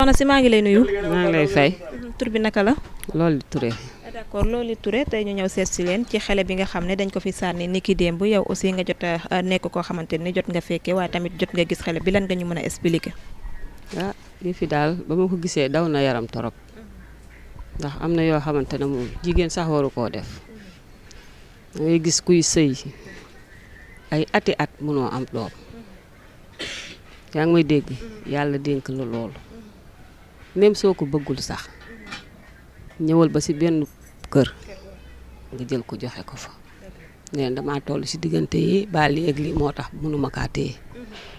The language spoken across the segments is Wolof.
soxna si maa ngi lay nuyu. maa ngi lay fay. tur bi naka la. Loli Touré. d'accord Loli Touré tey ñu ñëw seet si leen ci xale bi nga xam ne dañ ko fi sànni niki démb yow aussi nga jot a nekk koo xamante ni jot nga fekkee waaye tamit jot nga gis xale bi lan nga ñu mën a expliquer. lii fi daal ba ma ko gisee daw na yaram torop ndax am na yoo xamante ne moom jigéen sax waru koo def da ngay gis kuy sëy ay ati at mënoo am doom yaa ngi may dégg yàlla dénk la loolu même soo ko bëggul sax ñëwal ba ci benn kër nga jël ko joxe ko fa neen dama toll ci diggante yi ba léegi lii moo tax mënuma kaa téye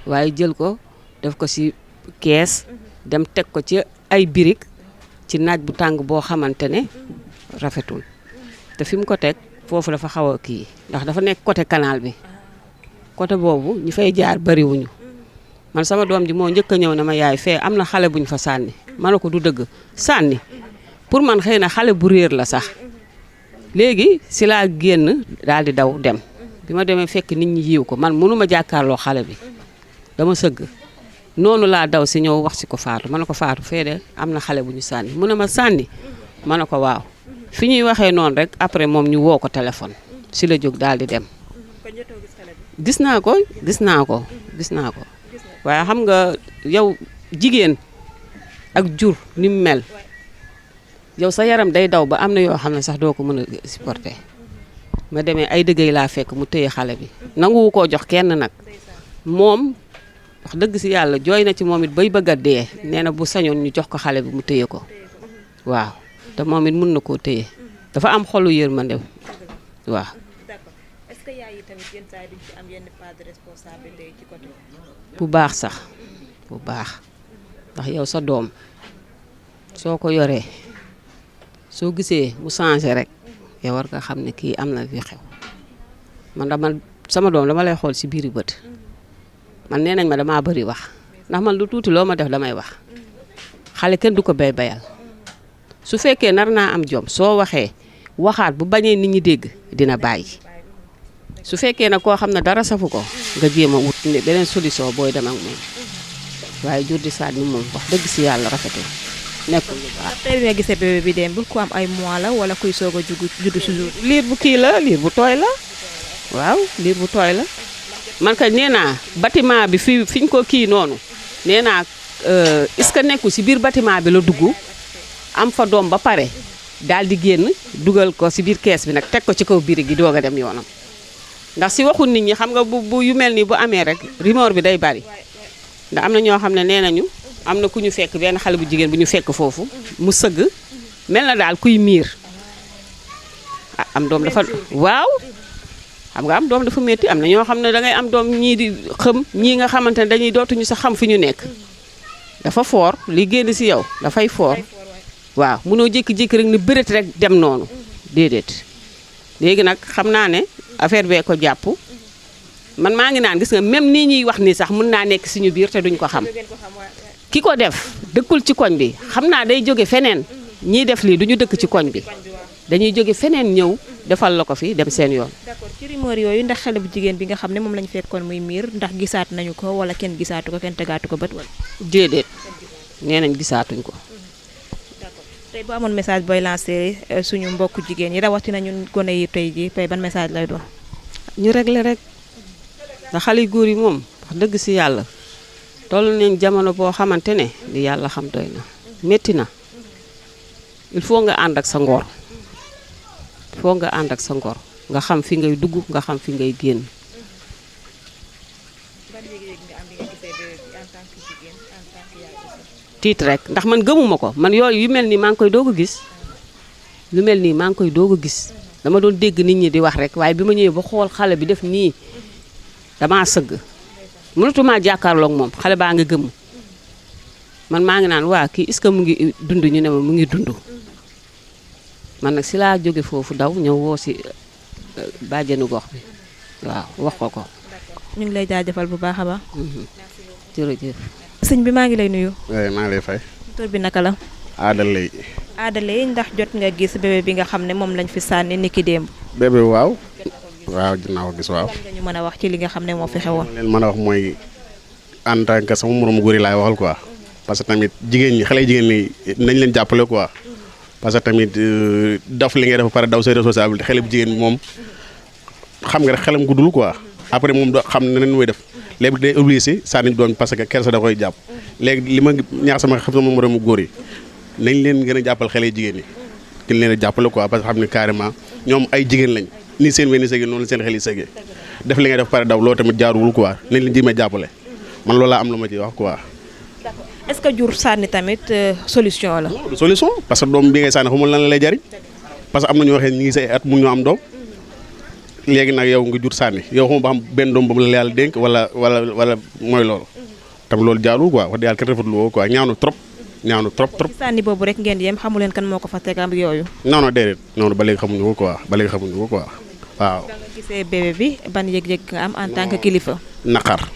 waaye jël ko def ko ci kees dem teg ko ci ay birig ci naaj bu tàng boo xamante ne rafetul te fi mu ko teg foofu dafa xaw a kii ndax dafa nekk côté canal bi côté boobu ñi fay jaar bariwuñu man sama doom ji moo njëkk a ñëw ne ma yaay fee am na xale buñ fa sànni ma ne ko du dëgg sànni pour man xëy na xale bu réer la sax léegi si laa génn daal di daw dem bi ma demee fekk nit ñi yiw ko man mënuma jàkkaarloo xale bi dama sëgg noonu laa daw si ñëw wax si ko Faatu ma ne ko Faatu fee de am na xale bu ñu sànni mu ne ma sànni ma ne ko waaw fi ñuy waxee noonu rek après moom ñu woo ko téléphone si la jóg daal di dem gis naa ko waaye xam nga yow jigéen ak jur ni mu mel yow sa yaram day daw ba am na yoo xam ne sax doo ko mën a supporter ma demee ay dëggay laa fekk mu téye xale bi nanguwu koo jox kenn nag moom wax dëgg si yàlla jooy na ci moom it bay bëgg a dee nee na bu sañoon ñu jox ko xale bi mu téye ko waaw te moom it mën na koo téye dafa am xolu yërmande waaw. Est-ce que yaay yi tamit yenn saa yi duñ ci am yenn part de responsabilité ci côté. bu baax sax bu baax ndax yow sa doom soo ko yoree soo gisee mu changé rek yow war nga xam ne kii am na fi xew man sama doom dama lay xool si biiri bët man nee nañ ma damaa bëri wax ndax man lu tuuti loo ma def damay wax xale kenn du ko bayal su fekkee nar naa am jom soo waxee waxaat bu bañee nit ñi dégg dina bàyyi su fekkee nag koo xam ne dara safu ko nga jéem a wut beneen solution booy dem ak moom waaye jur di sànni moom wax dëgg si yàlla rafetul nekkul lu baax. tey bi nga gisee bébé bi démb ku am ay mois la wala kuy soog a juddu si jour. liir bu kii la liir bu tooy la waaw liir bu tooy la man kay nee naa bâtiment bi fiñ ko kii noonu nee naa est-ce que nekkul si biir bâtiment bi la dugg am fa doom ba pare daal di génn dugal ko si biir kees bi nag teg ko ci kaw biir gi doog a dem yoonam. ndax si waxul nit ñi xam nga bu yu mel nii bu amee rek rumeur bi day bari ndax am na ñoo xam ne nee nañu am na ku ñu fekk benn xale bu jigéen bu ñu fekk foofu mu sëgg mel na daal kuy miir am doom dafa waaw xam nga am doom dafa métti am na ñoo xam ne dangay am doom ñii di xëm ñii nga xamante ne dañuy dootuñu sax xam fi ñu nekk dafa foor li génn si yow dafay foor waaw munoo jékki-jékki rek ni bërét rek dem noonu déedéet léegi nag xam naa ne affaire bee ko jàpp man maa ngi naan gis nga même nii ñuy wax nii sax mën naa nekk suñu biir te duñ ko xam ki ko def dëkkul ci koñ bi xam naa day jóge feneen ñiy def lii duñu dëkk ci koñ bi dañuy jóge feneen ñëw defal la ko fi dem seen yoon. d'accord ci rumeur yooyu ndax xale bu jigéen bi nga xam ne moom lañu fekkoon muy miir ndax gisaat nañu ko wala kenn gisaatu ko kenn tegaatu ko bët wala. déedéet nee nañ gisaatuñ ko. tey bu amoon message booy lancé suñu mbokku jigéen yi rawatina ñun gone yi tey jii tey ban message lay doon. ñu réglé rek ndax xale yu góor yi moom wax dëgg si yàlla toll nañ jamono boo xamante ne li yàlla xam doy na métti na il faut nga ànd ak sa ngor nga xam fi ngay dugg nga xam fi ngay génn. tiit rek ndax man gëmuma ko man yooyu yu mel nii maa ngi koy doog a gis lu mel nii maa ngi koy doog a gis dama doon dégg nit ñi di wax rek waaye bi ma ñëwee ba xool xale bi def nii damaa sëgg mënatumaa jàkkaarloog moom xale baa nga gëmm man maa ngi naan waa kii est-ce que mu ngi dund ñu ne ma mu ngi dund man nag si laa jóge foofu daw ñëw woo si bàjjenu gox bi waaw wax ko. ñu ngi lay jaajëfal bu baax a baax. jërëjëf. sëñ bi maa ngi lay nuyu. maa ngi lay fay. tur bi naka la. Aadalay. ndax jot nga gis bébé bi nga xam ne moom lañ fi sànni niki démb. bébé waaw dinaa ko gis waaw. lan nga ñu mën a wax ci li nga xam ne moo fi xewoon. leen mën a wax mooy en tant que sama moromu góor yi laay waxal quoi parce que tamit jigéen ñi xale jigéen ñi nañ leen jàppale quoi parce que tamit daf li ngay def ba pare daw say responsabilité xale bu jigéen moom xam nga rek xelam guddul quoi après moom doo xam ne nen muy def léegi day obligé sànni doom parce que kersa da koy jàpp léegi li ma ñaax sama moromu góor yi nañ leen gën a jàppal xale jigéen ñi gën leen a jàppale quoi parce que xam ne carrément ñoom ay jigéen lañ ni seen wenn sëgee noonu la seen xel yi sëgee def li ngay def pare daw loolu tamit jaaruwul quoi nañ leen jéem a jàppale man loolu laa am lu ma ci wax quoi. d'accord est-ce que jur sànni tamit solution la. du solution parce que doom bi ngay sànni xamul lan la lay jariñ parce que am na ñoo xam ne ñu ngi say at mun ñoo am doom léegi nag yow nga jur sànni yow xamul ba xam benn doom boobu la yàlla dénk wala mooy loolu tamit loolu jaaruwul quoi wax dëgg yàlla kenn rafetlu woo quoi ñaanu trop. ci sànni boobu rek ngeen yem xamu leen kan moo ko fa teg ak yooyu. non déedéet non ba léegi xamuñu ko quoi waaw. da nga gisee bébé bi ban yëg-yëg nga am en tant que kilifa. naqar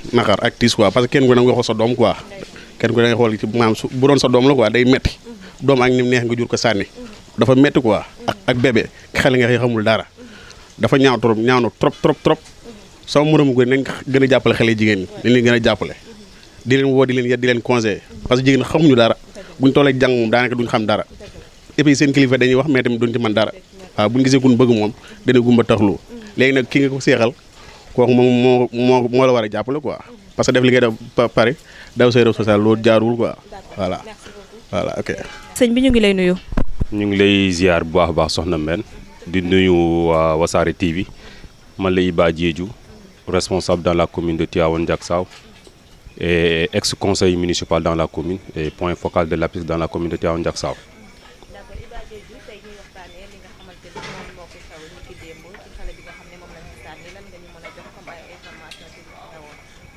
ak tiis quoi parce que kenn ku ne nga xool sa doom quoi kenn ku ne nga xool ci maanaam bu doon sa doom la quoi day metti doom ak ni mu neex nga jur ko sànni dafa metti quoi ak bébé xel nga xamul dara dafa ñaaw trop sama moromu góor nañ gën a jàppale xale jigéen ñi dañ leen gën a jàppale di leen woo di leen yedd di leen conseiller parce que jigéen xamuñu dara buñ tollee jàng moom daanaka duñ xam dara et puis seen kilifa dañuy wax mais tamit duñ ci mën dara waaw buñ gisee kun bëgg moom dana gumba taxlu léegi nag ki nga ko seexal kooku moom moo la war a jàppale quoi parce que def li ngay def pare daw say réseau social loolu jaarul quoi voilà ok. sëñ bi ñu ngi lay nuyu. ñu ngi lay ziar bu baax a baax soxna Mbène di nuyu waa Wassare TV man la Iba Diédhiou responsable dans la commune de Tivaouane Diacksao et ex-conseiller municipal dans la commune et point focal de l'APIX dans la commune de Tivaouane Diacksao.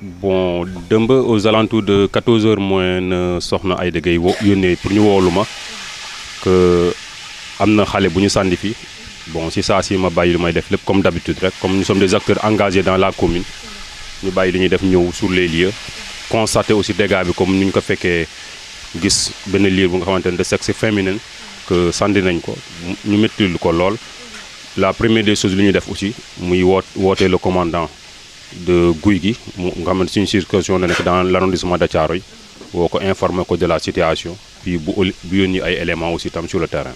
Bon dëmb aux alentours de 14h moins soxna Aïda Gueye yónnee pour ñu woolu ma que am na xale bu ñu sànni fi bon si saa si ma bàyyi lu may def lépp comme d'habitude rek comme nous sommes des acteurs engagés dans la commune ñu bàyyi li ñuy def ñëw sur les lieux constater aussi dégâts bi comme ni ñu ko fekkee gis benn liir bu nga xamante ne de sexe féminin que sànni nañ ko ñu métti ko lool. La première des choses li ñuy def aussi muy wootee le commandant de Guy gi mu nga xamante suñu circonscription la nekk dans l'arrondissement de Thiaroye woo ko informer ko de la situation puis bu yónni ay éléments aussi tam sur le terrain.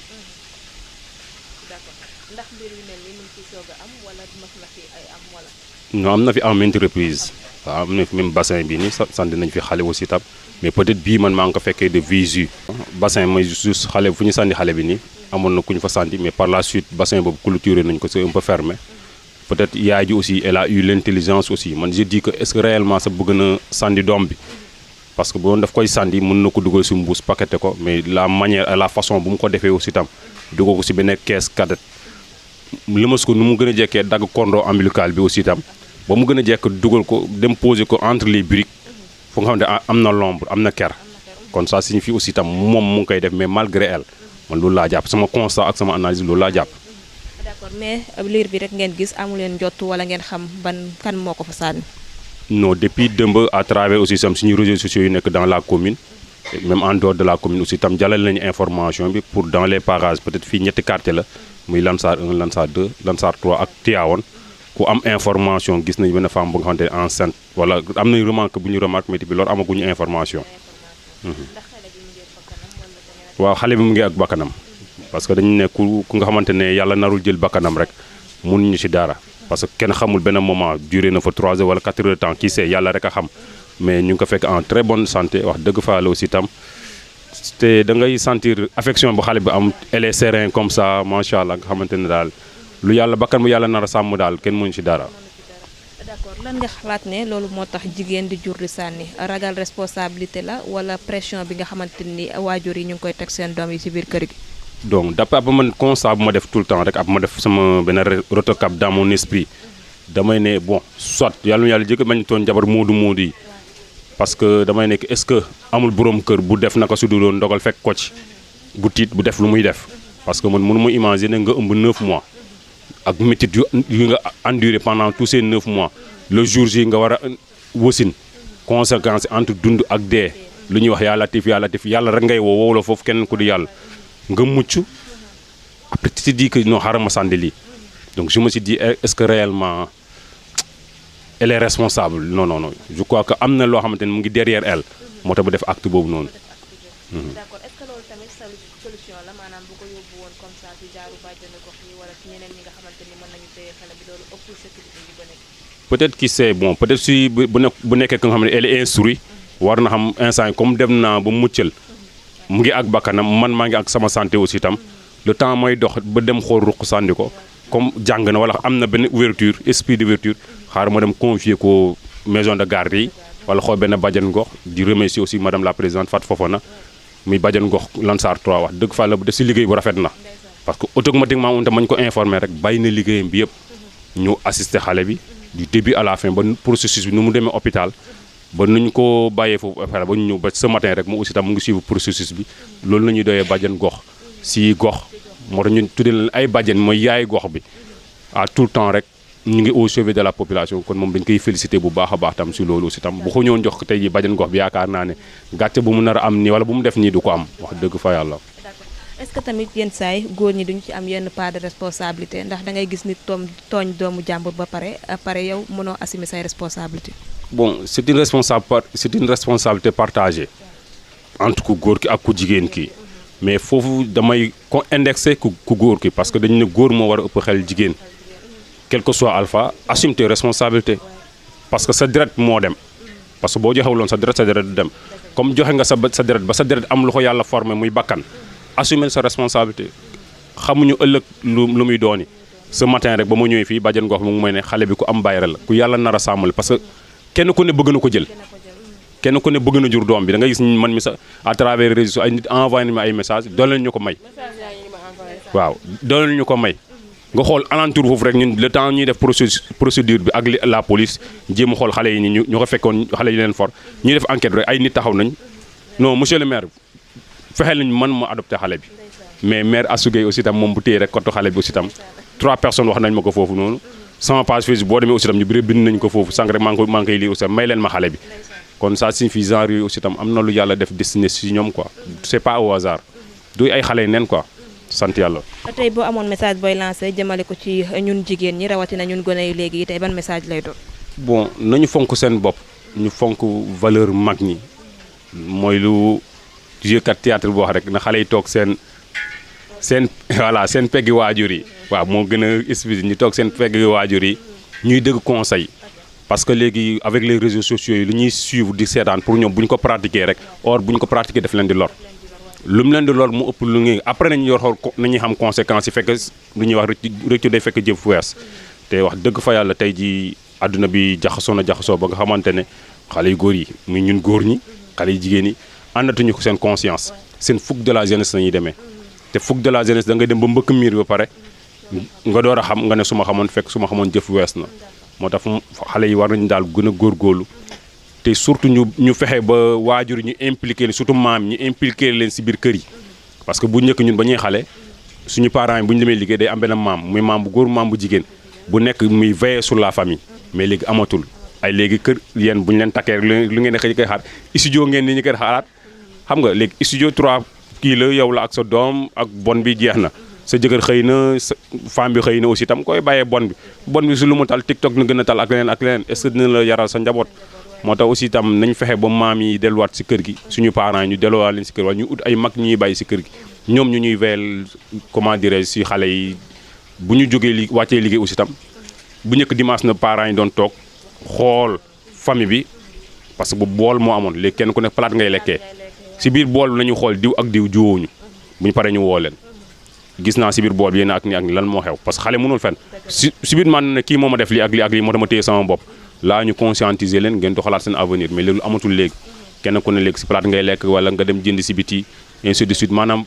ndax mbir yu mel nii mu ngi ciy soog a am wala mos na fi ay am wala. non am na fi en maintes reprises waaw am na fi même bassin bi nii sànni nañ fi xale aussi tam mais peut-être bii man maa ngi ko fekkee de visu. bassin mooy juste xale fu ñu sànni xale bi nii amoon na ku ñu fa sànni mais par la suite bassin boobu clôturé nañ ko c'est un peu fermé. Peut-être yaay ji aussi elle a eu l'intelligence aussi man je dis que est-ce que réellement sa bëgg na sànni doom bi parce que bu doon daf koy sànni mën na ko dugal si mbuus paqueté ko mais la manière et la façon bu mu ko defee aussi tam dugal ko si benn caisse cadette lëmas ko nu mu gën a jekkee dagg cordon ombilical bi aussi tam ba mu gën a jekk dugal ko dem poser ko entre les briques fu nga xam ne am na l'ombre am na ker kon ça signifie aussi tam moom mu ngi koy def mais malgré elle man loolu laa jàpp sama constat ak sama analyse loolu laa jàpp. D'accord mais liir bi rek ngeen gis amu leen jot wala ngeen xam ban kan moo ko fa sànni. non depuis dëmb à travers aussi sam suñu réseaux sociaux yu nekk dans la commune même en dehors de la commune aussi tam jàllale nañu information bi pour dans les parages peut-être fii ñetti quartier la muy Lansar 1 Lansar 2 Lansar 3 ak Tivaouane ku am information gis nañu benn femme bu nga xamante ne enceinte wala am nañu remarque bu ñu remarque mais bi loolu amaguñu information. waaw xale bi mu ngi ak bakkanam parce que dañu ne ku nga xamante ne yàlla narul jël bakkanam rek mënuñu ci dara parce que kenn xamul benn moment duré na fa 3 heures wala 4 heures de temps qui sait yàlla rek a xam mais ñu ngi ko fekk en très bonne santé wax dëgg fa la aussi tam te da ngay sentir affection bu xale bi am elle est serein comme ça macha allah nga xamante ne daal lu yàlla bakkan bu yàlla nar a sàmm daal kenn mënuñu ci dara. D'accord lan nga xalaat ne loolu moo tax jigéen di jur di sànni ragal responsabilité la wala pression bi nga xamante ni waajur yi ñu ngi koy teg seen doom yi ci biir kër gi. donc d'après ab man constat bu ma def tout le temps rek ab ma def sama benn rotocap dans mon esprit damay ne bon soit yàlla jëkk bañ toon jabar moodu yi parce que damay nekk est-ce que amul borom kër bu def naka su dul ndogal fekk ko ci bu tiit bu def lu muy def parce que man mënu ma imaginer nga ëmb 9 mois ak métit yu nga enduré pendant tous ces 9 mois le jour ji nga war a wasin conséquence entre dund ak dee lu ñuy wax yaa latif yàlla rek ngay woo la foofu keneen ku di yàlla nga mucc après tu te dis que non xaaral ma sànni lii donc je me suis dit est-ce que réellement elle est responsable non je crois que am na loo xamante ne mu ngi derrière elle moo tax ba def acte boobu noonu. d'accord est-ce que loolu tamit solution la maanaam bu ko yóbbu woon comme ça ci jaaru bàjjenu gox yi wala ci ñeneen ñi nga xamante ni mën nañu téye xale bi loolu ëppul sécurité bi ba nekk. peut-être qui sait bon peut-être si bu nekkee ka nga xam ne elle est instruite war na xam instant yi comme dem naa ba muccal mu ngi ak bakkanam man maa ngi ak sama santé aussi itam le temps mooy dox ba dem xool ruq sànni ko comme jàng na wala am na benn ouverture esprit d'ouverture xaar ma dem confier ko maison de garde yi wala xool benn bàjjen gox di remercier aussi madame la présidente Fatou Fofana muy bàjjen gox Lansar 3 wax dëgg fa la bu def si liggéey bu rafet na parce que automatiquement unta mañ ko informer rek bàyyi na liggéeyam bi yëpp ñu assister xale bi du début à la fin ba processus bi nu mu demee hôpital ba nuñ ko bàyyee foofu ba ñu ñëw ba ce matin rek mu aussi tam mu ngi suivre processus bi loolu la ñuy doyee bàjjen gox si gox moo tax ñu tuddee leen ay bàjjen mooy yaay gox bi à tout le temps rek ñu ngi au chevet de la population kon moom dañ koy féliciter bu baax a baax tam si loolu aussi tam bu ko ñëwoon jox tey ji bàjjen gox bi yaakaar naa ne gàcce bu mu nar a am nii wala bu mu def nii du ko am wax dëgg fa yàlla. est-ce que tamit yenn saay góor ñi duñu ci am yenn part de responsabilité ndax da ngay gis nit tooñ doomu jàmbur ba pare yow mënoo assumer say responsabilité. bon c'est une responsabilité partagée entre ku góor ki ak ku jigéen ki mais foofu damay ko indexé ku góor ki parce que dañu ne góor moo war a ëpp xel jigéen quel que soit alpha assume tes responsabilités parce que sa deret moo dem parce que boo joxewuloon sa deret du dem comme joxe nga sa deret ba sa deret am lu ko yàlla formé muy bakkan assumer sa responsabilité xamuñu ëllëg lu muy dooni ce matin rek ba ma ñëwee fii bàjjen gox bi mu mooy ne xale bi ku am bàyyira la ku yàlla nar a sàmmal parce que kenn ku ne bëgg na ko jël kenn ku ne bëgg na jur doom bi da nga gis man mi sax à travers les réseaux ay nit envoyé na ma ay message dooleel ñu ko may waaw dooleel ñu ko may nga xool alentour foofu rek ñun le temps ñuy def procédure bi ak la police jéem a xool xale yi ñu ko fekkoon xale yi leen for ñuy def enquête rek ay nit taxaw nañ non monsieur le maire fexeel nañ man ma adopté xale bi mais maire Assou Gueye aussi tam moom bu téye rek kottu xale bi aussi tam 3 personnes wax nañ ma ko foofu noonu sama page Facebook boo demee aussi tam ñu bëri bind nañ ko foofu sànq rek maa ngi koy lire aussi may leen ma xale bi kon ça signifie genre yooyu aussi tam am na lu yàlla def destiné si ñoom quoi c'est pas au hasard du ay xale neen quoi sant yàlla. tey boo amoon message booy lancé jëmale ko ci ñun jigéen ñi rawatina ñun gone yu léegi yi tey ban message lay doon. bon nañu fonk seen bopp ñu fonk valeur mag ñi mooy lu jeukat théâtre boo wax rek na xale yi toog seen voilà seen peggi waajur yi waaw moo gën a expliqué ñu toog seen peggi waajur yi ñuy dëgg conseil parce que léegi avec les réseaux sociaux yi lu ñuy suivre di seetaan pour ñoom bu ñu ko pratiquer rek or bu ñu ko pratiquer daf leen di lor lu mu leen di lor mu ëpp lu ngi après nañu yor xool nañuy xam conséquences yi fekk lu ñuy wax rëccu day fekk jëf wees te wax dëgg fa yàlla tey ji àdduna bi jaxasoo ba nga xamante ne xale yu góor yi muy ñun góor ñi xale yu jigéen ñi àndatuñu ko seen conscience seen fougue de la jeunesse nañuy demee te fougue de la jeunesse da ngay dem ba mbëkk miir ba pare nga door a xam nga ne su ma xamoon fekk su ma xamoon jëf wees na moo tax xale yi war nañu daal gën a góorgóorlu te surtout ñu fexe ba waajur ñu impliqué leen surtout maam ñu impliqué leen si biir kër yi parce que bu njëkk ñun ba ñuy xale suñu parents yi bu ñu demee liggéey day am benn maam muy maam bu góor maam bu jigéen bu nekk muy veiller sur la famille mais léegi amatul ay léegi kër yéen bu ñu leen takkee lu ngeen di xëy koy xaar studio ngeen ni ñu koy xaaraat xam nga léegi studio 3 kii la yow la ak sa doom ak bon bi jeex na sa jëkkër xëy na sa femme bi xëy na aussi tam koy bàyyee bon bi su lu mu tal TikTok na gën a tal ak leneen est-ce que dina la yaral sa njaboot moo tax aussi tam nañ fexe ba maam yi delluwaat si kër gi suñu parents yi ñu delluwaat leen si kër wala ñu ut ay mag ñuy bàyyi si kër gi ñoom ñu ñuy veillé comment dirais si xale yi bu ñu jógee wàccee liggéey aussi tam bu njëkk dimanche na parents yi doon toog xool famille bi parce que bu bool moo amoon léegi kenn ku nekk palaat ngay lekkee si biir bool bi nañu xool diw ak diw juwooñu bu ñu paree ñu woo leen gis naa si biir bool bi yéen ak ni lan moo xew parce que xale mënul fen si biir man ne kii moo ma def lii ak lii moo dama téye sama bopp laa ñu conscientiser leen ngeen do xalaat seen avenir mais loolu amatul léegi kenn ku ne léegi si palaat ngay lekk wala nga dem jënd si biti ainsi de suite maanaam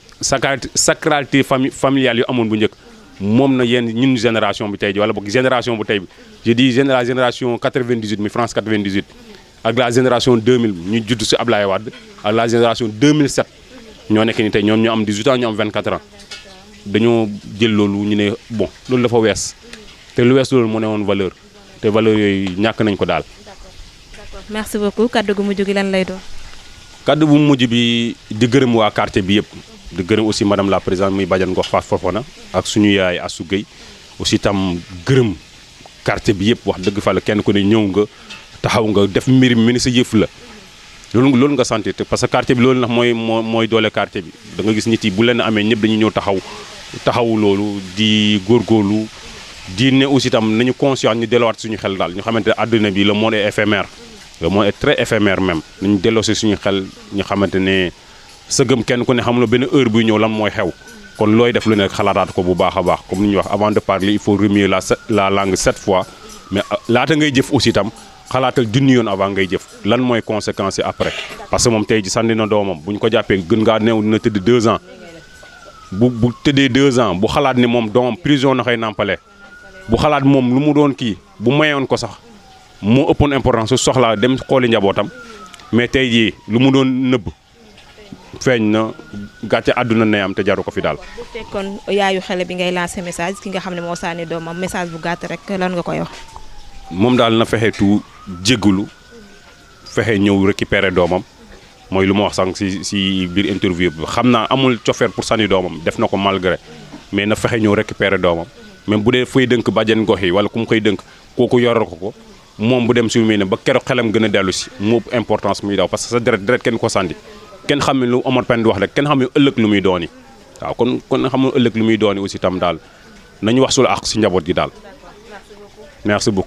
sacralité familiale yu amoon bu njëkk moom na yéen ñun génération bi tey ji wala boog génération bu tey bi je dis génération 98 mi France 98 ak la génération 2000 ñu judd si Ablaye Wade ak la génération 2007 ñoo nekk ni tey ñoom ñoo am 18 ans ñoo am 24 ans dañoo jël loolu ñu ne bon loolu dafa wees te lu wees loolu moo ne woon valeur te valeur yooyu ñàkk nañ ko daal. d'accord merci beaucoup kaddu gu mujj gi lan lay doon. kaddu bu mujj bi di gërëm waa quartier bi yëpp di gërëm aussi madame la présidente muy bàjjan gox Fatou Fofana ak suñu yaay Assou Gueye aussi tam gërëm quartier bi yëpp wax dëgg fa la kenn ku ne ñëw nga taxaw nga def mbir mi ni sa yëf la loolu nga sentir parce que quartier bi loolu nag mooy doole quartier bi da nga gis nit yi bu leen amee ñëpp dañuy ñëw taxawu loolu di góorgóorlu di ne aussi tam nañu conscient ñu delluwaat suñu xel daal ñu xamante ne àdduna bi le monde est éphémère le monde est très éphémère même nañu delloosi suñu xel ñu xamante ne sëgëm kenn ku ne xamuloo benn heure buy ñëw lan mooy xew kon looy def lu nekk xalaataat ko bu baax a baax comme ni ñuy wax avant de parler il faut remuer la langue 7 fois mais laata ngay jëf aussi tam xalaatal junni yoon avant ngay jëf lan mooy conséquences yi après parce que moom tey ji sànni na doomam bu ñu ko jàppee gën ngaa néew dina tëdd 2 ans bu tëddee 2 ans bu xalaat ni moom doomam prison na koy nàmpale bu xalaat moom lu mu doon kii bu mayoon ko sax moo ëppoon importance su soxlaa dem xooli njabootam mais tey jii lu mu doon nëbb feeñ na gàcce àdduna ne am te jaru ko fi daal. bu fekkoon yaayu xale bi ngay lancer message ki nga xam ne moo sànni doomam message bu gàtt rek lan nga koy wax. moom daal na fexe tu jégalu fexe ñëw récupérer doomam mooy lu ma wax sànq si biir interview bi xam naa amul cofeer pour sànni doomam def na ko malgré mais na fexe ñëw récupérer doomam même bu dee fay dënk bàjjen gox yi wala ku mu koy dënk kooku yoral ko moom bu dem si muy ne ba keroog xelam gën a dellu si moo importance muy daw parce que sa deret kenn ko sànni kenn xam ne lu Omar Pène di wax rek kenn xam ne ëllëg lu muy dooni waaw kon xam ne ëllëg lu muy dooni aussi tam daal nañu wax sulu ak si njaboot gi daal merci beaucoup.